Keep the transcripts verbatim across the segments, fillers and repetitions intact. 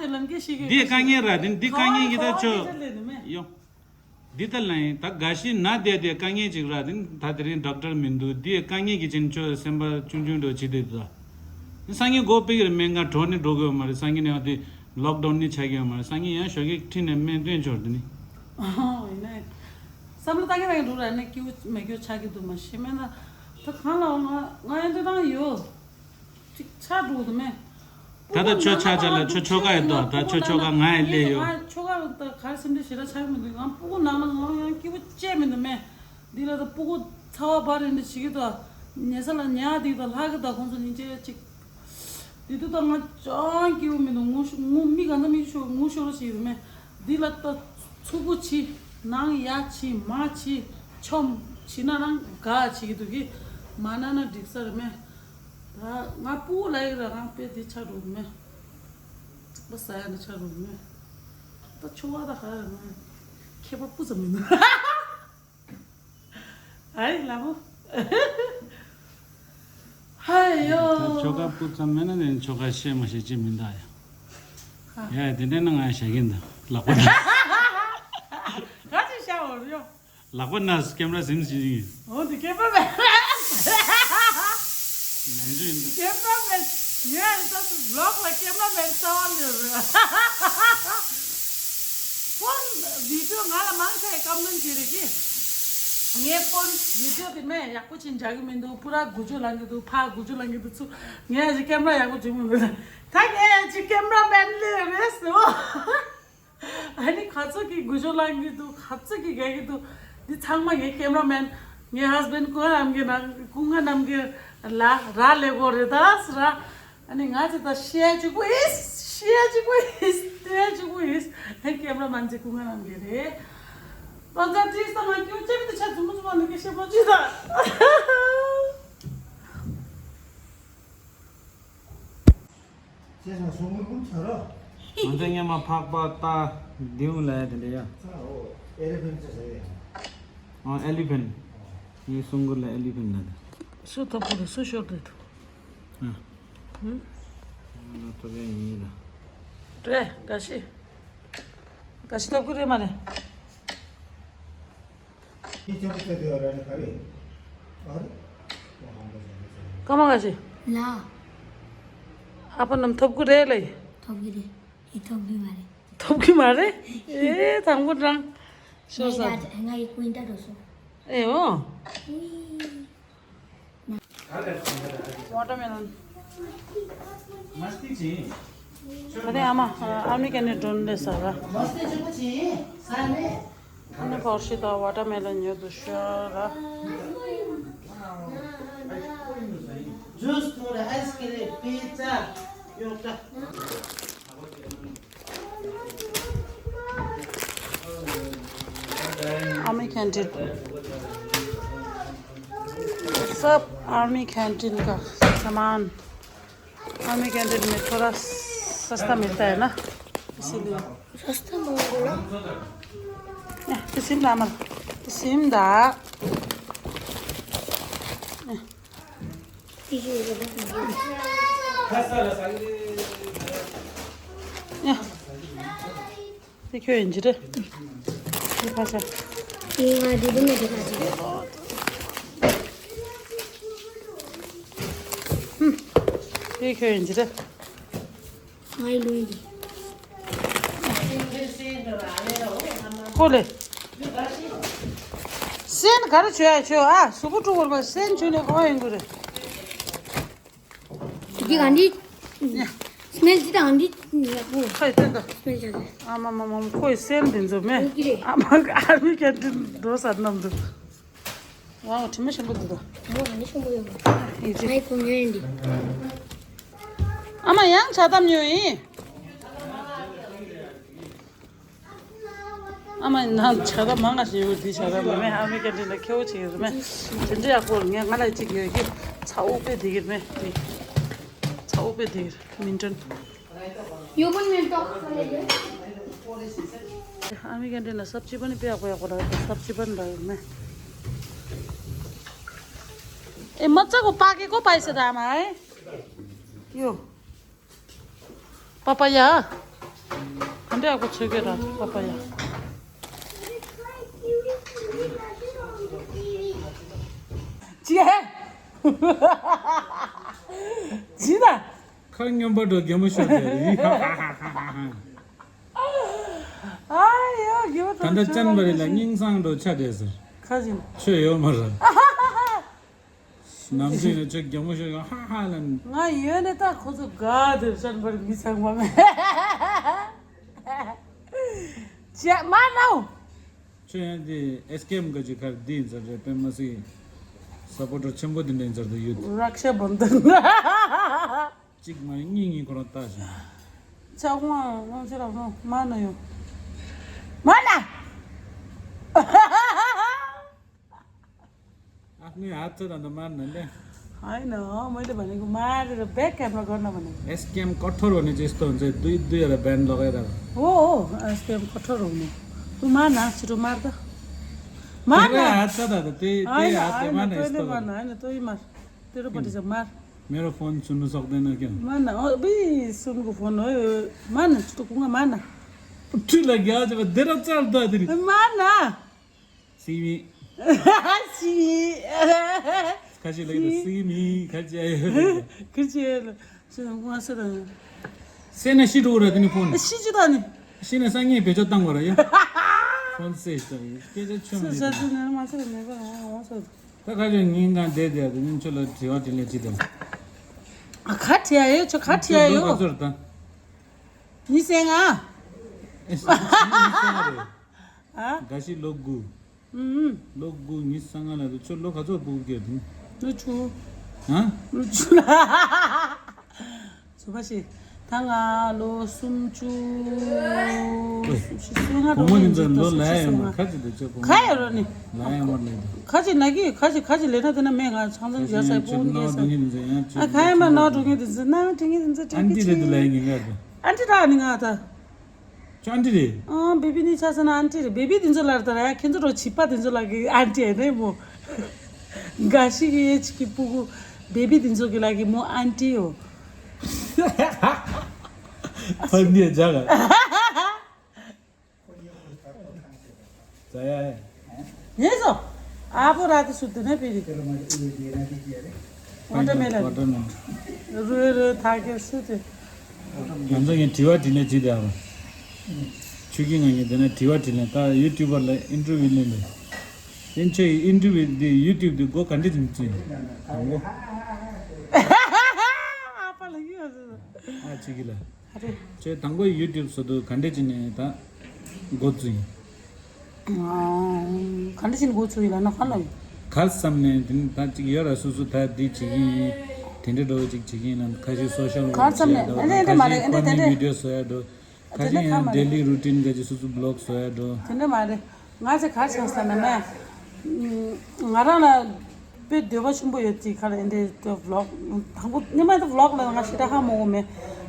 དེ་ལམ་ཁྱེར་ཤེས་ཀྱི་འདི་དཀའ་ངལ་ར་དེ་འདི་དཀའ་ངལ་གྱི་ད་ཁ་བ་ཆོ། ཁ་བ་ལས་ནི་མེད། ཡོ། འདི་ད་ལན་ད་དགའ་ཤི་ན་དེ་དེ་དཀའ་ངལ་ཅིག་ར་དེ་ད་དེ་རིང་ཌོག་ཊར་མི་འདུག་འདི་དཀའ་ངལ་གྱི་ཆེན་ཆོ་སེམས་པ་ཆུང་ཆུང་འགྲོ་བྱེད་དེ་འདུག་སང་ཉིན་སྒོ་ཕྱེ་གི་རེད། སྨན་ཁང་གྲོ་ནི་འགྲོ་དགོས་མ་རེད། སང་ཉིན་ནས་དེ་ལོག་ཌའུན་ནི་ཆགས་ཀྱི་ཡོད་མ་རེད། སང་ཉིན་ཡང་ཞོགས་ཀས་ཁྲིད་ནས་སྨན་སྟོན་ཆོག་དེ་ནི། ཨོ་ཡིན་ནའི། བསམ་བློ་བཏང་གི་བཏང་གི་འདུག་ར་ནི་སྐྱིད་པོ་མེད་སྐྱོ་ཆགས་ཀྱི་འདུག་མ་ཤེས་མེད་ན། ད་གང་ལ་ང་ང་ཡང་འདི་དང་ཡོད། ཅིག་ཆགས་འགྲོ་གི་མེད། ད་ལྟ་ཁྱོད་ཆགས་ཆགས་ལ་ཁྱོད་ཆོ་ག་ཡོད་དོ། ད་ཁྱོད་ཆོ་ག་ང་ཡང་སླེབས་ཡོད། ང་ཆོ་ག་ད་ག་རེ་སེམས་ཁྲལ་ཞེ་དྲག་ཆགས་ཀྱི་མི་འདུག་ང་སྤུ་གུ་ནང་ན་ང་ཡང་སྐྱིད་པོ་བྱས་མི་འདུག་མེད། འདི་ལ་ད་སྤུ་གུ་ཚ་བ་འབར་རེ་འདྲ་བྱེད་ཀྱི་འདུག་ཉལ་ས་ལ་ཉལ་འདི་ད་ལྷག་གི་ད་ཁོང་ཚོ་སྙིང་རྗེ་ཅིག་འདི་དུས་ད་ང་ཅང་སྐྱིད་པོ་མི་འདུག་ངུ་ཤོ་ངུ་མི་གང་ད་མི་ཤོ་ངུ་ཤོར་བ་ཞིག་ཡོད་མེད། འདི་ལ་ད་ཚུགས་པོ་ཕྱི་ནང་ཡ་ཕྱི་མ་ཕྱི་ཆོམ་ཕྱི་ན་ནང་ག་བྱེད་ཀྱི་འདུག་གི་མ་ན་ན་འགྲིག་ས་རེད་མེད། ད་ང་སྤུ་གུ་ལ་ཡི་ར་རང་དཔེ་དེ་ཆགས་འགྲོ་གི་མེད། ཙག་པ་ཟ་ཡ་འདྲ་ཆགས་འགྲོ་གི་མེད། ད་ཆོ་ག་ད་ག་རེ་མེད། མཁས་པ་སྤུ་ཙམ་མི་འདུག་ཨའི་ལ་མོ། ཧའི་ཡོ། ད་ཆོ་ག་སྤུ་ཙམ་མེད་ན་ནི་ཆོ་ག་བཤད་མ་བཤད་ཅི་མི་འདའ་ཡ། ཡ་དེ་འདྲ་ན་ང་བཤད་གིན་འདུག་ལག་པ་ད། ག་ཅི་བཤད་འོ་ཡོ། ལག་པ་ན་ཀེམ་ར་ཟིན་ཟིན་ཡིན། འོ་དེ་ཀེམ་ར་མེད། ནམ་རྒྱུན་ཡིན་འདུག་ཀེམ་ར་མེད། ངས་ད་སུ་བློག་ལ་ཀེམ་ར་མེན་རྩ་བ་ལས་རེད། ཕོན་བི་ཌི་ཡོ་ང་ལ་མང་ཆེ་བས་ཀམ་པི་ལེན་བྱེད་རེད་ཀི། ངའི་ཕོན་བི་ཌི་ཡོ་དེ་མེད་ཡག་པོ་ཅིག་འཇགས་ཀྱི་མི་འདུག་པུ་ར་འགུལ་སྐྱོད་ལངས་ཀྱི་འདུག་ཕར་འགུལ་སྐྱོད་ལངས་ཀྱི་འདུག་ཚུར་ངས་ཅིག་ཀེམ་ར་ཡག་པོ་བྱེད་མི་འདུག་ད་ངས་ཅིག་ཀེམ་ར་མེན་ལས་རེད་ཟེར་བ། ཨ་ནི་ག་ཚོད་ཀྱི་འགུལ་སྐྱོད་ལངས་ཀྱི་འདུག་ག་ཚོད་ཀྱི་རྒྱག་གི་འདུག་འདི་ཚང་མ་ངའི་ཀེམ་ར་མེན། ངའི་ཧས་བྷེན་ཌ་ཀུན་དགའ་རྣམ་རྒྱལ་ནང་ཀུན་དགའ་རྣམ་རྒྱལ་ལ་རག་ལས་དགོས་རེད་ད་ཟེར། ཨ་ནི་ང་ཚོ་ད་ཤེ་ཡ་གཅིག་པུ་ཨིས། ཤེ་ཡ་གཅིག་པུ་ཨིས། ལྟོས་ཡ་གཅིག་པུ་ཨིས། ཨ་ནི་ཀེམ་ར་མེན་ཚེ་ཀུན་དགའ་རྣམ་རྒྱལ་རེད། ད་ཚ་ཏིས་ད་ང་ཀྱུ་ཅེ་མི་དེ་ཆ་ཛུམ་ཛུམ་ཨ་ནི་ཀི་ཤེ་མོ་ཅི་ད། ཁྱེད་ཚོ་སོང་མི་ཀུན་ཚར་རོ། ང་ཚོ་སྔོན་མ་ཕག་པ་རྟ་མདེའུ་ལ་ཡ་དེ་འདྲ་ཡ། ཚར་རོ། ཨེ་ལི་ཕེན་ཚོ་ཟེར་ཡ། ཨ་ཨེ་ལི་ཕེན། ངའི་སྲུང་འཁོར་ལ་ཨེ་ལི་ཕེན་ལ་དེ། སུ་ཐོབ་གོ་རེད་སུ་ཤོར་རེད། ཨ། ཧུམ། ང་ཐོབ་ཡ་ཡིན་ལ། རེད་ག་ཤི། ག་ཤི་ཐོབ་གི་རེད་མ་རེད། ཀ་མ་ག་ཞིག་ལ། ཨ་ཕ་རྣམས་ཐོབ་གི་རེད་ལེ། ཐོབ་གི་རེད། ཨེ་ཐོབ་གི་མ་རེད། ཐོབ་གི་མ་རེད། ཨེ་དང་པོ་རང་། ཤོར་ས། ང་ཡི་ཀུན་ད་འགྲོ་སོང་། ཨེ་འོ། ཝ་ཊར་མེ་ལོན། ད་ནི་ཨ་མ་ཨ་མི་ཀ་ནས་སྒྲོན་ལས་ཟ་ར། ཨ་ནི་ཕོར་ཤི་དང་ཝ་ཊར་མེ་ལོན་ཉོ་དུ་ཤོར་ར། ཇུས་ཐོར་ཨའི་སི་ཀི་རིམ་པི་ཛ་ཡོག་ཀྲ། army canteen. सब army canteen का सामान। आर्मी कैंटीन में थोड़ा सस्ता मिलता है ना, इसीलिए। सस्ता महंगा। ए, तिसिम दा मर। तिसिम दा। ए। ए। དེ་ཁྱོད་ཡིན་གྱི་རེད། དེ་ཕ་ས། དེ་ང་དེ་དེ་མེད་དེ་ཕ་ས། ཧུམ། དེ་ཁྱོད་ཡིན་གྱི་རེད། ང་ཡི་ལུས་ཡིན། ཁོ་ལེ། སེན་ག་རེ་བྱོས་ཡ་བྱོས་ཨ། གཟུགས་པོ་དཀྲུག་བར་མ་སེན་བྱོས་ནས་ཁོ་ཡིན་དགོས་རེད། འདི་ག་འདི། སྨན་འདི་དང་འདི་ཡག་པོ། ཁོས་བསྟན་ཏོ། སྨན་བྱ་དེ། ཨ་མ་མ་མ་མ་ཁོས་སེན་འདི་ཚོ་མེད། འོ་ཀི་རེད། ཨ་མ་ག་ཨ་མི་ག་འདི་འགྲོ་ས་རྣམས་འདུག་ཝའོ་དྲི་མ་ཞིམ་པོ་འདུག་ད། ཨོ་ཨ་ནི་ཞིམ་པོ་ཡོད་པ། ཡིན་ཅི། ཨའི་ཁོ་ཉོས་ཡིན་འདི། ཨ་མ་ཡང་ཇ་དམ་ཉོས་ཡིན། ཨ་མ་ནང་ཇ་དམ་མང་ང་ཞིག་ཡོད་འདི་ཇ་དམ་མེད་ཨ་མི་ག་འདི་ལ་ཁེ་བོ་ཅིག་ཡོད་མེད། དེ་འདྲ་ཡག་པོ་ངས་ང་ལ་ཅིག་ཉོས་ཀྱི། ཚ་འུག་པའི་དེ་གིར་མེད་དེ། ཚ་འུག་པའི་དེ་གིར་མི་འདྲན། ཡོ་གུན་མེན་ཏོག་ཁ་ལ་ཡོད། ཨ་མི་ག་འདི་ན་སབ་ཅི་པན་དཔེ་ཡག་པོ་ཡག་པོ་ར་སབ་ཅི་པན་ར་ཡོད་མེད། ए मच्छा को पाकेको पाइस दामा है यो। पापाया। अन्डे आको छुके रा पापाया। जी है। जी ना। ཁ་སྙོམས་པ་འགྲོ་རྒན་མོ་ཤོར་ཏེ། ཨ་ཡོ་རྒན་མོ་ད་ལྟ་ཅན་པ་རི་ལ་སྙིང་སང་འགྲོ་ཆ་བསྡད་ཟེར། ཁ་ཅིག་ཆོས་ཡོད་མ་རེད། ནམ་རྒྱུན་ནས་ཁྱོད་རྒན་མོ་ཤོར་ཡོང་ཧ་ཧ་ལ། ང་ཡོད་ནས་ད་ཁོ་ཚོ་དགའ་དེར་ཅན་པར་མི་ཚང་མ་མེད། ཅེ་མ་ནའོ། ཁྱོད་ཡང་དེ་ཨེས་ཀེ་ཨེམ་ག་ཅིག་ཁར་འདི་ཡིན་ཟེར་རེད་པས་མ་སྲིད། སབ་པོར་ཊར་ཆེན་པོ་དེ་འདྲ་ཡིན་ཟེར་དུ་ཡོད། རག་ཤ་བོན་དུ། གཅིག་མ་ཡིན་གཉིས་གཉིས་ཁོ་རང་ལྟ་ཞིང་། ཅག་དབང་དབང་ཆེ་རང་སོང་མ་ན་ཡོང་། མ་ན། ཨ་ནི་ཨ་ཙི་དང་དུ་མ་ན་ལེ། ཨ་ཡིན་ནོ་མོ་དེ་མ་ནི་གུ་མ་རེ་རེ་བེ་ཀེམ་ར་གོ་ན་མ་ནི། ཨེས་ཀེ་ཨེམ་ཀོ་ཐོར་བ་ནི་ཅི་སྟོན་ཚེ་དུ་དུ་ཡ་ར་བན་ལོག་ཡ་ར། ཨོ་ཨོ་ཨེས་ཀེ་ཨེམ་ཀོ་ཐོར་བ་ནི། དུ་མ་ན་ཅི་རུ་མར་ད། མ་དེ་ན། ཨ་ཙི་དང་དུ་དེ་དེ་ཨ་ཙི་མ་ན་ཨེས་ཏོ་མ་ན་ཨ་ནི་ཏོ་ཡི་མར། དེ་རུ་པ་དེ་ཅ་མར། मेरो फोन सुन्नु सक्दैन क्या? माना, ओ बे सुनको फोन हो, माना। ठुला क्या जब देर चाल दा तेरी। माना। सीमी। सीमी। खाची लगे तो सीमी, खाची आयो। खाची आयो। ཅི་དང་ང་ཟེར་དང་། སེ་ན་ཤི་འགྲོ་ར་དེ་ནི་ཕོན། ཤི་ཅི་དང་ནི། ཤི་ན་སང་ཉིན་བེད་སྤྱོད་བཏང་བ་ར་ཡ། ཕོན་སེ་ཤི་དང་སྐད་ཆ་ཆོ་མི་ཤི་དང་། ཤི་ནི་མ་ཟེར་མེད་པ་ང་ཟེར། ད་ཁ་ཅོ་ཉིན་གང་བསྡད་བསྡད་དེ་ནི་ཁྱོད་ལ་དྲི་བ་དྲིས་ལན་ཅི་དང་། ཨ་ཁ་དྲི་ཡ་ཡོད་ཁྱོད་ཁ་དྲི་ཡ་ཡོད། ཁྱོད་ལོ་ག་ཚོད་རེད་ད། ཉི་ཤུ་རྩ་ལྔ། ཨེ་ཤི་ཉི་ཤུ་རྩ་ལྔ་རེད། ཨ། འགའ་ཞིག་ལོ་དགུ། ཨུམ། ལོ་དགུ་ཉི་ཤུ་རྩ་ལྔ་ལ་དུ་ཁྱོད་ལོ་ག་ཚོད་སྤུ་གུ་སྐྱེས་དུས། ལོ་བཅུ། ཧ། ལོ་བཅུ་ལ། བཟོ་པ་ཞིག་ད་ང་ལོ་སུམ་ཅུ། ཨེ། སུམ་ཅུ་སོ་ལྔ་བུ་མོ་འདི་ཚོ་ལོ་ལ་ཡ་ཡོད་མ་ཁ་ཅིག་དུ་ཁྱོད་བུ་མོ་ཁ་ཡ་རོ་ནི། ལ་ཡ་མ་ལས་དུ། ཁ་ཅིག་ན་གི་ཁ་ཅིག་ཁ་ཅིག་ལས་ན་དེ་ན་མེད་ང་ཆང་ཚང་རྒྱག་ས་སྤུ་གུ་སྐྱེས་ས། ཨ་ཁ་ཡ་མ་ན་འགྲོ་ངེས་དུ་ཟི་ན་དྲི་ངེས་དུ་ཟི་དྲི་ཨན་ཏི་རེད་དུ་ལ་ཡ་ངེས་ངེས་དུ། ཨན་ཏི་ར་ནི་ང་ད། ཅོ་ཨན་ཏི་རེད། ཨང་བེ་བི་ནི་ཆ་ས་ན་ཨན་ཏི་རེད། བེ་བི་དེ་ཚོ་ལར་ད་ར་ཡ་ཁྱེད་ཚོ་རོ་བྱིས་པ་དེ་ཚོ་ལ་གི་ཨན་ཏི་ཨེ་རེད་མོ། འགའ་ཞིག་གི་ཡེ་ཅིག་གི་སྤུ་གུ་བེ་བི་དེ་ཚོ་གི་ལ་གི་མོ་ཨན་ཏི་ཡོ། ཕ་ནི་ཇག་ཛ་ཡ། ཡེ་སོ། ཨ་ཕོ་ར་དེ་སུ་དེ་ནས་པི་རི། ཝ་ཊར་མེ་ལོན། ཝ་ཊར་མེ་ལོན། རུ་རུ་ཐག་གི་སུ་དེ། ང་ཚོ་ངས་དྲི་བ་དྲིས་ནས་ཅི་དེ་ཨ། ཆུ་ཁྱི་ང་ངས་དེ་ནས་དྲི་བ་དྲིས་ནས་ད་ཡུ་ཊུབ་པར་ལ་ཨིན་ཊར་བིའུ་ལེན་པས། དེ་ཆོས་ཡི་ཨིན་ཊར་བིའུ་འདི་ཡུ་ཊུབ་འདི་སྒོ་ག་འདྲ་ཅིག་བཙུགས་ཡིན། དང་པོ། ཨ་ཕ་ལ་ཡོད་ཟེར། ཨ་ཅིག་གི་ལ། ཨ་རེ། ཁྱོད་དང་པོ་ཡུ་ཊུབ་བཟོ་དུས་ག་འདྲ་ཅིག་ནས་ད་འགོ་བཙུགས་ཡིན། ཨང་། ག་འདྲ་ཅིག་ནས་འགོ་བཙུགས་ཡིན་ལབ་ན་ཧ་ལམ། ག་རེ་བསམ་ནས་དེ་ནི་ད་ཅིག་ཡོད་ར་སོ་སོ་ད་འདི་བྱེད་ཀྱི་ཡིན། དེ་འདྲ་འགྲོ་ཅིག་བྱེད་ཀྱི་ཡིན་ལབ་ཁ་ཤས་སོ་ཤལ་ཝོག་ག་རེ་བསམ་ནས་བྱེད་འགྲོ་ཨ་ནི་ཁ་ཤས་ཕ་ནི་ཝི་ཌི་ཡོ་བཟོ་ཡ་འགྲོ། ཁ་ཤས་ཡང་ཌེ་ལི་རུ་ཊིན་ག་ཅིག་སོ་སོ་བི་ལོག་བཟོ་ཡ་འགྲོ། དེ་འདྲ་མ་རེད། ང་ཚོ་ག་རེ་བྱུང་ཟེར་ན་མེད། ང་རང་ལ་དཔེ་འདོད་པ་ཆེན་པོ་ཡོད་ཅིག་ཁ་ལ་འདི་འདྲའི་ཝི་ལོག་དང་པོ་སྔོན་མ་དེ་ཝི་ལོག་ལ་ང་ཞེ་དྲག་ཧ་མ་གོ་མེད།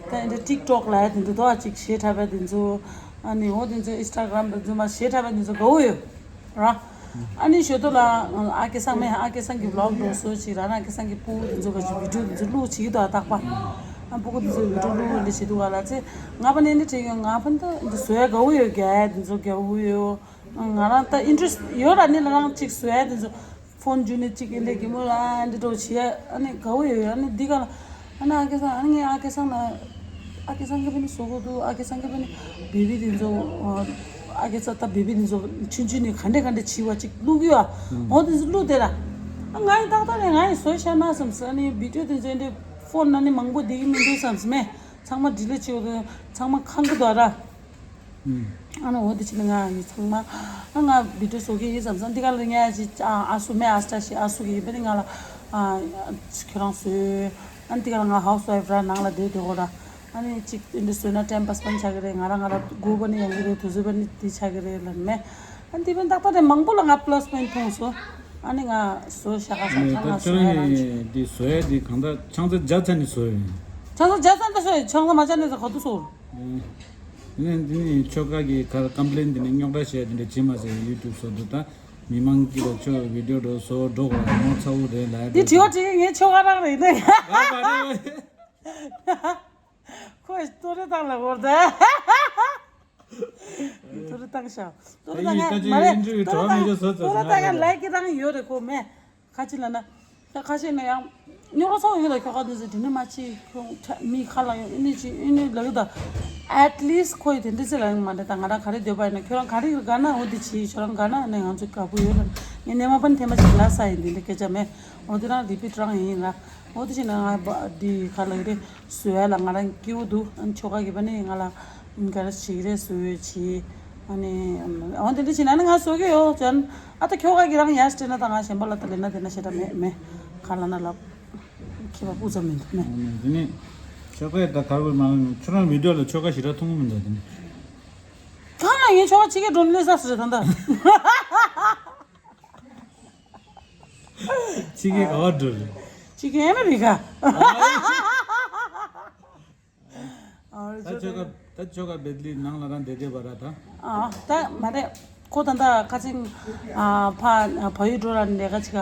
ད་འདི་འདྲའི་ཊིག་ཊོག་ལ་ཡ་དེ་འདྲ་དོ་ཨ་ཅིག་ཞེ་དྲག་པ་དེ་ཚོ་ཨ་ནི་འོ་དེ་ཚོ་ཨིན་སི་ཊ་གྷ་རམ་དེ་ཚོ་མ་ཞེ་དྲག་པ་དེ་ཚོ་དགའ་བོ་ཡོད་ར། ཨ་ནི་ཞོ་ཏོ་ལ་ཨ་ཀེ་སང་མེད་ཨ་ཀེ་སང་གི་ཝི་ལོག་འགྲོ་སོ་ཅིག་ར་ན་ཨ་ཀེ་སང་གི་སྤུ་གུ་དེ་ཚོ་ག་ཅིག་བི་ཌི་ཡོ་དེ་ཚོ་བླུག་ཅིག་དོ་ཨ་རྟག་པ། ཨ་སྤུ་གུ་དེ་ཚོ་བི་ཌི་ཡོ་བླུག་ལེ་ཞེ་དུ་ག་ལ་ཚེ་ང་པ་ནས་ནི་དྲན་ཡོང་ང་ཕན་ད་འདི་བཟོ་ཡ་དགའ་བོ་ཡོད་རྒྱ་ཡ་དེ་ཚོ་དགའ་བོ་ཡོད། ང་རང་ད་ཨིན་ཊི་རེ་སི་ཡོད་ར་ནི་ལ་རང་གཅིག་བཟོ་ཡ་དེ་ཚོ་ཕོན་བརྒྱུད་ནས་གཅིག་ཨེ་འདྲ་གི་མོ་ལ་ཨ་འདྲ་འགྲོ་བྱེད་ཡ་ཨ་ནི་དགའ་བོ་ཡོད་ཡ་ཨ་ནི་འདི་ག་ལ་ཨ་ནི་ཨ་ཀེ་སང་ཨ་ནི་ངས་ཨ་ཀེ་སང་ལ་ཨ་ཀེ་སང་གི་བེ་ནི་བཟོ་གོ་འདུག་ཨ་ཀེ་སང་གི་བེ་ནི་བེ་བི་དེ་ཚོ་ཨ་ཀེ་སང་ད་བེ་བི་དེ་ཚོ་ཆུང་ཆུང་ནས་ག་འདྲ་ག་འདྲ་བྱེད་བ་གཅིག་བླུག་གི་ཡོད་ཨ་འོ་དེ་ཚོ་བླུག་དེ་ལ་ཨ་ང་ཡི་ཏག་ཏག་རེད་ང་ཡི་བཟོ་ཤ་ན་བསམ་སི་ཨ་ནི་བི་ཌི་ཡོ་དེ་ཚོ་ཨེ་འདྲ་ཕོན་ན་ནི་མང་པོ་བསྡད་གི་མི་འདུག་བསམ་སི་མེ་ཚང་མ་ཌི་ལི་ཊི་བྱེད་འོ་དེ་ཚང་མ་ཁང་གི་འདུག་ཨ་ར། ཨ་ནི་འོ་དེ་ཕྱིན་ང་ཡི་ཚང་མ་ཨ་ང་བི་ཌི་ཡོ་བཟོ་གི་ཡིན་བསམ་སོང་འདི་ག་ལ་ངས་ཅི་ཨ་སུ་མེ་ཨ་སྟ་ཤི་ཨ་སུ་གི་ཡིན་པ་ནི་ང་ལ་ཨ་ཁྱོད་རང་བཟོས་ཨ་ནི་འདི་ག་ལ་ང་ཧའུ་སི་ཝའིཕ་ར་ནང་ལ་བསྡད་བསྡད་གོ་ར་ཨ་ནི་གཅིག་འདི་བཟོས་ན་ཊེམ་པ་སི་པན་ཆགས་ཀྱི་རེད་ང་རང་ང་ལ་དགོས་པ་ནི་ཡོང་གི་རེད་དུས་ཚོད་པ་ནི་འདི་ཆགས་ཀྱི་རེད་ལབ་མེ་ཨ་ནི་འདི་པན་ཏག་ཏག་རེད་མང་པོ་ལ་ང་པ་ལ་སི་པོ་ཡིན་ཐོངས་སོ་ཨ་ནི་ང་བཟོ་ཤ་ཁ་ས་ཨ་ནི་ཁ་ང་ད་བཟོ་ཁྱོད་ཡ་རང་རང་ཅི་འདི་བཟོ་ཡ་འདི་གང་ལྟར་ཆང་ས་བརྒྱ་ཚ་ནི་བཟོ་ཡ་ཡིན། ཆང་ས་བརྒྱ་ཚ་འདི་བཟོ་ཡ་ཆང་ས་མ་བརྒྱ་ནི་ས་ག་དུ་བཟོ། ཨེ། དེ་ནས་འདི་ནི་ཁྱོ་ག་གི་ག་ཀམ་པི་ལེན་འདི་ནི་རྙོག་དྲ་བཤད་དེ་འདྲ་བྱེད་མ་ཟེར་ཡུ་ཊུབ་སོགས་འདུག་ད་མི་མང་གི་ལ་ཁྱོད་བི་ཌི་ཡོ་འགྲོ་བཟོ་འགྲོ་ག་ངོ་ཚ་བོ་རེད་ལ་འདི་དྲི་བ་དྲི་གི་ངའི་ཁྱོ་ག་རང་རེད་ནས། ག་ག་རེད། ཁོས་ཏོ་རེ་བཏང་ལ་གོར་ད། ཏོ་རེ་བཏང་ཤག་ཏོ་རེ་བཏང་ཡ་མ་རེད། ཏོ་རེ་བཏང་ཡ་ལའིག་གི་རང་ཡོད་རེད་ཁོ་མེད། ཁ་ཅིག་ལ་ན། ད་ཁ་ཤས་ན་ཡང་། རྙོག་དྲ་ཚ་བོ་ཡོད་ལ་ཁྱོ་ག་དེ་ཚོ་དེ་ནི་མ་ཅི་ཁྱོད་མི་ཁ་ལ་ཡོང་ཨི་ནི་ཅི་ཨི་ནི་ལ་གི་ད། ཨེཊ་ལིསྚ་ཁོ་ཡི་དེ་འདྲ་ཚེ་ལ་ཡོང་མ་འདྲ་ད་ང་རང་ག་རེ་འདོད་པ་ཡིན་ན་ཁྱོད་རང་ག་རེ་དགའ་ན་འོ་དེ་བྱེད་ཁྱོད་རང་དགའ་ན་ནི་ང་ཚོ་དགའ་པོ་ཡོད་ལ་ངས་ནས་མ་པ་ནི་ཐེ་མ་ཅིག་ལ་ས་ཡིན་དེ་འདྲ་སྐད་ཆ་མེད་འོ་དེ་རང་རི་པིཊ་རང་ཡིན་ལ་འོ་དེ་བྱས་ན་ང་འདི་ཁ་ལ་ཡི་རེ་བཟོ་ཡ་ལ་ང་རང་སྐྱིད་པོ་འདུག་ཨ་ནི་ཁྱོ་ག་གི་པ་ནི་ང་ལ་ག་རེ་བྱེད་ཀྱི་རེད་བཟོ་ཡོད་བྱེད། ཨ་ནི། འོ་དེ་འདྲ་བྱས་ན་ནི་ང་བཟོ་གི་ཡོད་ཅན། ཨ་ད་ཁྱོ་ག་གི་རང་ཡར་སྤྲད་ན་ད་ང་གཞན་པ་ལ་ད་ལེན་ན་དེ་ན་ཞེ་དྲག་མེད་མེད། ག་ལ་ན་ལབ། ཁྱེད་པ་སྤུ་ཙམ་མི་འདུག་མེད། དེ་ནི། ཁྱོ་ག་ད་གར་དགོས་མ་ཁྱོད་རང་བི་ཌི་ཡོ་ལ་ཁྱོ་ག་ཞེ་དྲག་མཐོང་གི་མི་འདུག་དེ་ནི། གང་ལ་ངའི་ཁྱོ་ག་ཕྱི་རྒྱལ་འགྲོ་ནི་ལས་ས་སུ་རེད་ད་ད། ཕྱི་རྒྱལ་ག་བ་འགྲོ་རེད། ཕྱི་རྒྱལ་ཨ་མི་རི་ཀ། ཨ་ད་ཆོ་ག་ད་ཆོ་ག་བེད་ལི་ནང་ལ་རང་བསྡད་བསྡད་པ་ར་ད། ཨ་ད་མ་རེད། ཁོ་ད་ད་ཁ་ཅིག་ཨ་ཕ་ཕ་ཡུལ་འགྲོ་ར་ལས་ཀ་ཅིག་ག་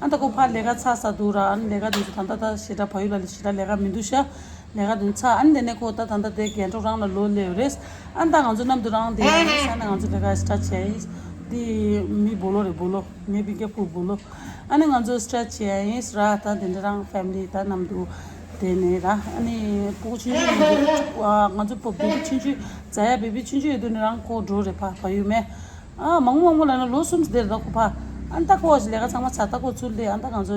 ཨ་ད་ཁོ་ཕ་ལས་ཀ་ཚར་ས་འདུག་ར་ཨ་ནི་ལས་ཀ་འདུག་ད་ད་ད་ཞེ་དྲག་ཕ་ཡུལ་ལ་ཞེ་དྲག་ལས་ཀ་མི་འདུག་ཤ་ལས་ཀ་འདུག་ཚར་ཨ་ནི་དེ་ནས་ཁོ་ད་ད་ད་དེ་རྒན་གྲོགས་རང་ལ་ལོ་སླེབས་རེད་ཨ་ནི་ད་ང་ཚོ་གནམ་དུ་རང་དེ་ཡང་ས་ནས་ང་ཚོ་ལས་ཀ་ཞེ་དྲག་བྱས་ཡིན་འདི་མི་སྦོ་ལོ་རེད་སྦོ་ལོ། ངའི་བི་ཀེ་ཕུ་བུ་ལོ། ཨ་ནི་ང་ཚོ་སི་ཊྲེ་ཆི་བྱེད་ཡ་ཡིན་ར་ད་དེ་འདྲ་རང་ཕེ་མི་ལི་ད་ནམ་དུ་ དེ་ནས་ར་ཨ་ནི་སྤུ་གུ་ཆུང་ཆུང་ཡོད་དུས་ང་ཚོ་བུ་བེ་བི་ཆུང་ཆུང་ཛ་ཡ་བེ་བི་ཆུང་ཆུང་ཡོད་དུས་ནས་རང་ཁོ་འགྲོ་རེད་ཕ་ཕ་ཡུལ་མེད། ཨ་མང་པོ་མང་པོ་ལ་ན་ལོ་གསུམ་ཙམ་དེར་ད་ཁོ་ཕ་ཨ་ནི་ད་ཁོ་ལས་ཀ་ཚང་མ་ཚར་ད་ཁོ་ཚུར་ལས་ཨ་ད་ང་ཚོ་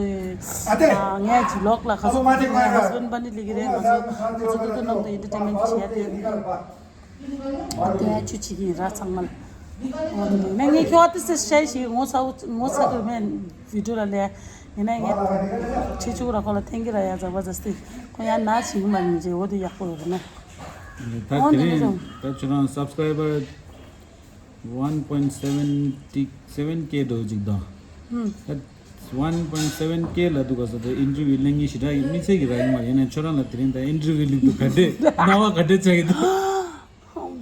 ཨ་ངས་ཅི་ལོག་ལ་ཁ་སོ་ང་ཧ་སི་བན་པ་ནི་ལི་གི་རེད། ང་ཚོ་ང་ཚོ་ཏུ་ཏུ་ནང་དུ་ཨེན་ཊར་ཊེན་མེན་ཊི་བྱས་ཏེ། དེ་ཆུ་ཆི་གི་ར་ཚང་མ་ལ། ཨོ་ནི་ངས་ཁྱོད་ཨ་ཏི་སེ་ཤའི་ཞིག་ངོ་ཚ་ངོ་ཚ་གི་མེད་བི་ཌིའོ་ལ་ལས། ཡིན་ན་ངས་ཆི་ཆུ་ར་ཁོ་ལ་ཐེང་གི་ར་ཡ་ཛ་བ་ཛ་སྟི་ཁོ་ཡ་ན་ཞིག་མ་ཡིན་ཅེ་འོ་དེ་ཡག་པོ་ཡོད་རེད་ན། ད་ཨོ་དེ་ནི་རིང་ད་ཁྱོད་རང་སབ་སི་ཀ་རའི་བར་ཝན་པོ་ཡིན་སེ་ཝན་ཊི་སེ་ཝན་ཀེ་འགྲོ་ཅིག་དང་། ཧུམ། ད་ཝན་པོ་ཡིན་སེ་ཝན་ཀེ་ལ་འདུག་ག་ས་ད་ཨིན་ཊར་བིའུ་ལེན་མཁན་ཞེ་དྲག་ཡིན་མི་ཚེ་གི་ར་ཡིན་མ་ཡིན་ན་ཁྱོད་རང་ལ་དེ་རིང་ད་ཨིན་ཊར་བིའུ་ལེན་འདུག་ག་འདྲས་སྣང་བ་ག་འདྲས་ཆགས་ཀྱི་འདུག་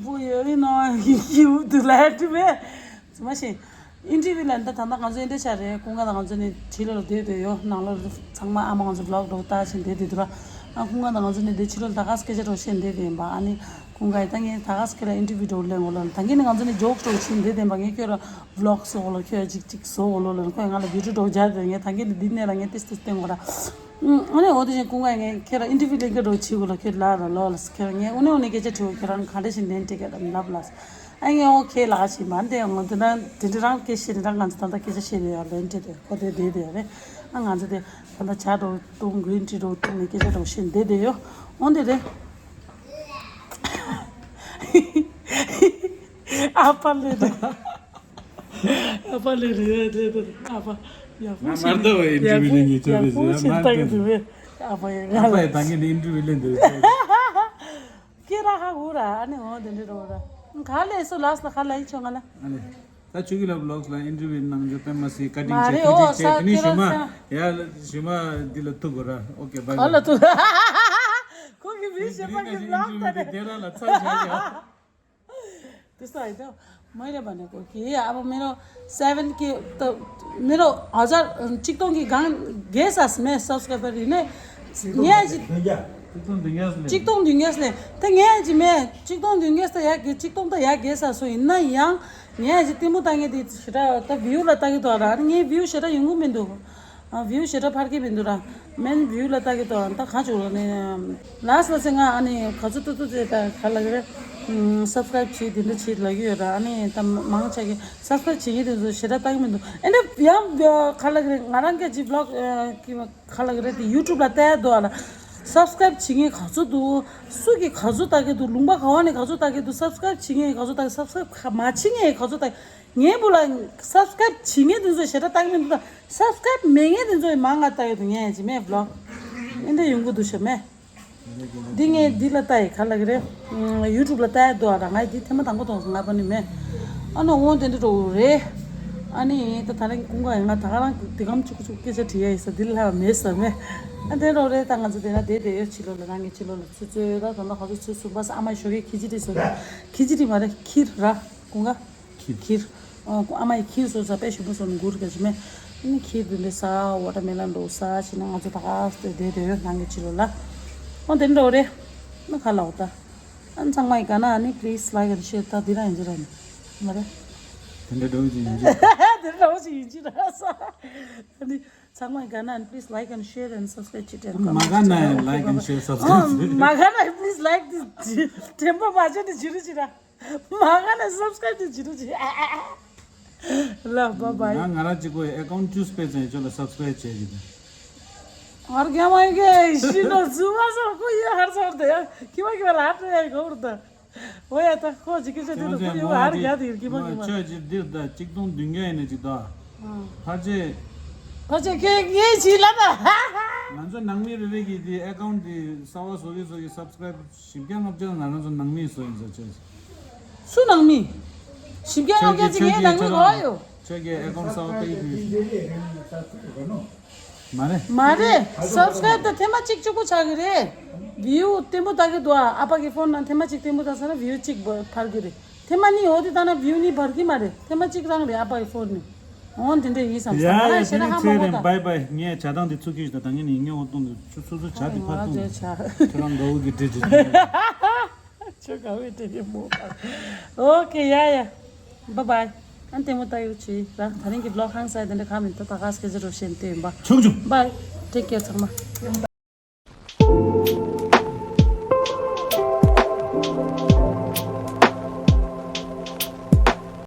བུ་ཡོད་རེད་ནོ་ཡིབ་དུ་ལ་ཡ་དྲི་མེད། ཙི་མ་ཤེས། ཨིན་ཊར་བིའུ་ལ་འདི་ད་ལྟ་ང་ཚོ་ཨིན་ཊར་ཆ་རེད་ཀུན་དགའ་དང་ང་ཚོ་ནི་ཁྲིད་ལོར་བསྡད་བསྡད་ཡོད་ནང་ལོར་ཚང་མ་ཨ་མ་ང་ཚོ་བི་ལོག་འགྲོ་ལྟ་བཞིན་བསྡད་བསྡད་འདུག་ར། ཨ་ཀུན་དགའ་དང་ང་ཚོ་ནི་འདི་ཕྱི་ལོར་ད་ག་སྐད་ཆ་འགྲོ་བཤད་བསྡད་བསྡད་ཡིན་པ་ཨ་ནི་ཀུན་དགའ་ཡི་ད་ངས་ད་ག་སྐད་ལ་ཨིན་ཊར་བིའུ་འགྲོ་ལེན་འོ་ལ་ད་ངས་ནི་ང་ཚོ་ནི་ཇོག་འགྲོ་བྱེད་བསྡད་བསྡད་ཡིན་པ་ངས་ཁྱོད་ར་བི་ལོག་བཟོ་འོ་ལ་ཁྱོད་ཅིག་ཅིག་བཟོ་འོ་ལོ་ལ་ཁོས་ང་ལ་བི་ཌིའོ་འགྲོ་རྒྱག་བསྡད་ངས་ད་ངས་ནི་འདི་ནས་ལ་ངས་ཏིས་ཏིས་བསྟན་འོ་ར། ཨ་ནི་འོ་དེ་བཞིན་ཀུན་དགའ་ངས་ཁྱེད་རང་ཨིན་ཊར་བིའུ་ལེན་ག་འགྲོ་བྱེད་དགོས་ལ་ཁྱོད་ལ་ར་ལོ་ལ་ཁྱེད་རང་ངས་ཨུ་ནེ་ཨུ་ནེ་སྐད་ཆ་དྲི་བ་ཁྱེད་རང་ག་འདྲ་ཞིག་ལན་སྤྲད་ག་དང་ལབ་ལ། ཨ་ངས་ཨོ་ཁེ་ལ་ཞིག་མ་འདས་ངོ་དེ་འདྲ་དེ་འདྲ་རང་སྐད་བཤད་ནི་རང་ང་ཚོ་ད་ལྟ་སྐད་ཆ་བཤད་ལ་ཡ་ལན་སྤྲད་དེ་ཁོ་དེ་བསྡད་དེ་ཡ་རེད། ཨ་ང་ཚོ་དེ་ད་ལྟ་ཇ་འགྲོ་བཏུང་གི་ཊི་འགྲོ་བཏུང་ནས་སྐད་ཆ་འགྲོ་བཤད་བསྡད་དེ་ཡོ་འོ་འདི་རེད། ཨ་ཕ་ལེ་རེད། ཨ་ཕ་ལེ་རེད་ལེ་རེད་ཨ་ཕ་ཡག་པོ་ང་ཞིག་མར་ལྟ་བ་ཡིན་ཡག་པོ་ཡག་པོ་ཞིག་ལྟ་གི་འདུག་བས་ཨ་ཕ་ཡ་ང་ཨ་ཕ་ལ་ཡི་ད་ངས་ནི་ཨིན་ཊར་བིའུ་ལེན་འདུག་ཁྱེད་རང་ཧ་གོ་ར་ཨ་ནི་འོ་དེ་འདྲ་རོ་ར་ག་ལས་སུ་ལགས་ལ་ག་ལ་ཡི་ཆོ་ང་ལ་ཨ་ལེ། ད་ཆུ་གི་ལ་བི་ལོག་ལ་ཨིན་ཊར་བིའུ་གནང་རྒྱུ་དཔེ་མ་སྲིད་བཀའ་དྲིན་མ་ཆེ་རེད་ཐུགས་ཨོ་རྗེ་ཆེ། ས་དེ་ནས་ཁྱེད་ཞུ་མ་རང་ས་ཡ་ཞུ་མ་འདི་ལ་ཐུག་གོ་ར། ཨོ་ཀེ་བཱའི་ག་ལ་བཱའི། ཐུག་ཁོ་གི་མི་ཞེ་པ་གི་བི་ལོག་ད་ནས། དེ་ར་ལ་ཚར་བཞག་ཡ། དེ་ས་ཡི་ད་མ་རེད་པ་ནས་གོ་གི་ཨ་བ་མེ་རོ་སེ་ཝན་ཀེ་ད་མེ་རོ་ཧ་ཟར་གཅིག་སྟོང་གི་གང་གེ་ས་མེ་སབ་སི་ཀ་རའི་བར་ཡིན་ནས་ངས་ཅི་གཅིག་སྟོང་བདུན་བརྒྱ་ལས་ད་ངས་ཅི་མེ་གཅིག་སྟོང་བདུན་བརྒྱ་ད་ཡ་གི་གཅིག་སྟོང་ད་ཡ་གེ་ས་སོ་ཡིན་ན་ཡང་ངས་ཅི་ལྟད་མོ་ལྟ་ངས་དེ་ཞེ་དྲག་ད་བིའུ་ལ་ལྟ་གི་འདུག་ར་ངས་བིའུ་ཞེ་དྲག་ཡོང་གི་མི་འདུག་ཨ་བིའུ་ཞེ་དྲག་འཕར་གི་མི་འདུག་ར། མེན་བིའུ་ལ་ལྟ་གི་འདུག་ཨ་ད་གང་བྱུང་ར་ནི། ལགས་ལ་ཚེ་ང་ཨ་ནི་ག་ཚོད་ཏུ་ཏུ་ཚེ་ད་ག་ལ་གི་རེད། སབ་སི་ཀ་རའིབ་བྱེད་དེ་འདྲ་བྱེད་ལ་གི་ཡོད་ར་ཨ་ནི་ད་མང་ཆ་གི་སབ་སི་ཀ་རའིབ་བྱེད་ཀྱི་དེ་ཚོ་ཞེ་དྲག་ལྟ་གི་མི་འདུག་ཨ་ནི་ཡང་ག་ལ་གི་རེད་ང་རང་གི་ཇི་བི་ལོག་གི་ག་ལ་གི་རེད་དེ་ཡུ་ཊུབ་ལ་ལྟ་ཡ་འདུག་ཨ་ལ། སབ་སི་ཀ་རའིབ་བྱེད་མཁན་ག་ཚོད་འདུག་སུ་གི་ག་ཚོད་ལྟ་གི་འདུག་ལུང་པ་ག་བ་ནས་ག་ཚོད་ལྟ་གི་འདུག་སབ་སི་ཀ་རའིབ་བྱེད་མཁན་ག་ཚོད་ལྟ་གི་སབ་སི་ཀ་རའིབ་མ་བྱེད་མཁན་ག་ཚོད་ལྟ་གི་ངའི་བུ་ལ་སབ་སི་ཀ་རའིབ་བྱེད་མཁན་དེ་ཚོ་ཞེ་དྲག་ལྟ་གི་མི་འདུག་ད་སབ་སི་ཀ་རའིབ་མེད་མཁན་དེ་ཚོ་ཡི་མང་ང་ལྟ་ཡོད་འདུག་ངས་ཅི་མེད་བི་ལོག་ཨེ་འདྲ་ཡོང་གི་འདུག་ཤ་མེད། འདི་ངས་འདི་ལ་ལྟ་ཡི་ག་ལ་གི་རེད། ཡུ་ཊུབ་ལ་ལྟ་ཡ་འདུག་ཨ་ད་ང་འདི་ཐེངས་མ་དང་པོ་མཐོང་སོང་ལབ་པ་ནི་མེད། ཨ་ནི་འོང་དེ་འདྲ་འགྲོ་རེད། ཨ་ནི་ད་ད་རིང་ཀུན་དགའ་ཡིན་ང་ད་ག་རང་འདི་གམ་ཆུ་ཀུ་ཆུ་ཀུ་སྐད་ཆ་དྲི་ཡ་ཡིན་ས་འདི་ལ་ལྷ་བ་མེད་ས་མེད། ཨ་དེ་འགྲོ་རེད་ད་ང་ཚོ་དེ་ན་བསྡད་བསྡད་ཡོད་ཕྱི་ལོགས་ལ་རང་གི་ཕྱི་ལོགས་ལ་ཚུད་ཚོད་ད་ད་ལྟ་ག་ཚོད་ཚུད་སོང་པ་ས་ཨ་མ་ཞོགས་ཀས་ཁི་ཅི་རི་བཟོ་གི་ཁི་ཅི་རི་མ་རེད་ཁིར་ར་ཀུན་དགའ། ཁིར། ཁིར། ཨོ་ཨ་མ་ཡི་ཁིར་བཟོ་ས་དཔེ་ཞིམ་པོ་བཟོ་ནས་འགུར་ག་ཅི་མེད། ཨ་ནི་ཁིར་འདི་འདྲ་ཟ་ཝ་ཊ་མེ་ལོན་འདྲ་ཟ་བྱས་ནས་ང་ཚོ་ད་ག་སེ་བསྡད་བསྡད་ཡོད་ནང་གི་ཕྱི་ལོགས་ལ། ཨོ་དེ་འདྲ་རེད། ཨ་ཁ་ལ་འོ་ད། ཨ་ཚང་མ་ཡི་ག་ན་ཨ་ནི་please like and share ད་འདི་རང་ཡིན་གྱི་ར་ནི། མ་རེད། དེ་འདྲ་འགྲོ་གི་ཡིན་གྱི། དེ་འདྲ་འགྲོ་གི་ཡིན་གྱི་ར་ས། ཨ་ནི་ཚང་མ་ཡི་ག་ན་ཨ་ནི་please like and share and subscribe བྱེད་དྲན་མ་ག་ན་like and share subscribe ཨོ་མ་ག་ན་please like དེ་དྲན་པ་མ་བྱས་ནས་བྱེད་རོགས་བྱེད་ར། མ་ག་ན་སབ་སི་ཀ་རའིབ་དེ་བྱེད་རོགས་བྱེད། ལ་བ་བའི། ང་ང་རང་གཅིག་པོའི་ཨེ་ཀའུན་ཊི་ཅུས་སྤེལ་ཙང་ཁྱོད་ལ་སབ་སི་ཀ་རའིབ་བྱས་ཀྱི་འདུག་ཨར་རྒྱ་མ་ཡི་གེ་ཤི་ནོ་ཟུ་བ་སོ་ཁོ་ཡི་ཧར་སོར་དེ་ཡ་ཁི་མ་ཁི་མ་ལ་ཧར་ཏེ་ཡ་གོ་བར་ད། འོ་ཡ་ད་ཁོ་ཅི་ཁི་ཆ་དེ་ལ་ཁོ་ཡི་ཧར་རྒྱ་དེ་ཁི་མ་ཁི་མ། ཁྱོད་ཅི་འདིར་ད་གཅིག་སྟོང་བདུན་བརྒྱ་ཡིན་ན་ཅིག་ད། ཕར་ཆེ། ཕར་ཆེ་ཁྱོད་ངའི་ཅི་ལ་ད། ང་ཚོ་ནང་མི་རེ་རེ་གི་དེ་ཨེ་ཀའུན་ཊི་དེ་གསར་པ་བཟོ་གི་བཟོ་གི་སབ་སི་ཀ་རའིབ་བཞི་བརྒྱ་ལྔ་བརྒྱ་ང་རང་ཚོ་ནང་མིས་བཟོ་ཡིན་ཟེར་བྱས། སུ་ནང་མི། བཞི་བརྒྱ་ལྔ་བརྒྱ་ཅིག་ངའི་ནང་མི་རོ་ཡོད། ཁྱོད་ཀྱི་ཨེ་ཀའུན་ཊི་གསར་པ་སྤེལ་གྱི་ཡོད། མ་རེད། མ་རེད། སབ་སི་ཀ་རའིབ་ད་ཐེངས་མ་གཅིག་གཅིག་པོ་ཆགས་ཀྱི་རེད། བིའུ་ལྟད་མོ་ལྟ་གི་འདུག་ཨ་ཨ་ཕ་གི་ཕོན་ནང་ཐེངས་མ་གཅིག་ལྟད་མོ་ལྟ་ས་ན་བིའུ་གཅིག་འཕར་གྱི་རེད། ཐེངས་མ་གཉིས་འོ་དེ་ལྟ་ན་བིའུ་གཉིས་འཕར་གྱི་མ་རེད། ཐེངས་མ་གཅིག་རང་རེད་ཨ་ཕ་གི་ཕོན་ནི། འོ་དེ་འདྲ་ཡིན་བསམ་ས་ང་རང་ཞེ་ན་ཧ་མ་གོ་ད། བའི་བའི་ངས་བྱ་སྟངས་འདི་ཚུགས་ཀྱི་ཞིག་དང་ད་ངས་ནི་ངས་འོ་གཏོང་དུ་ཆུ་སོ་སོ་བྱ་དེ་ཕར་གཏོང་དུ་ཁྱོད་རང་འགྲོ་བོ་གི་འདྲི་འདྲི་ཁྱོད་ག་བའི་འདྲི་ཡིན་མོ། ཨོ་ཁེ་ཡ་ཡ། བའི་བའི། ཨན་ལྟད་མོ་ལྟ་ཡོད་ཆི་ར་ད་རིང་གི་བི་ལོག་ཧང་སང་དེ་འདྲ་ག་མིན་ད་ད་ག་སྐད་ཆ་རོ་བཤད་འདོད་ཡིན་པ། ཆུང་ཆུང་། བའི། ཊེག་ཀེར་ཚང་མ།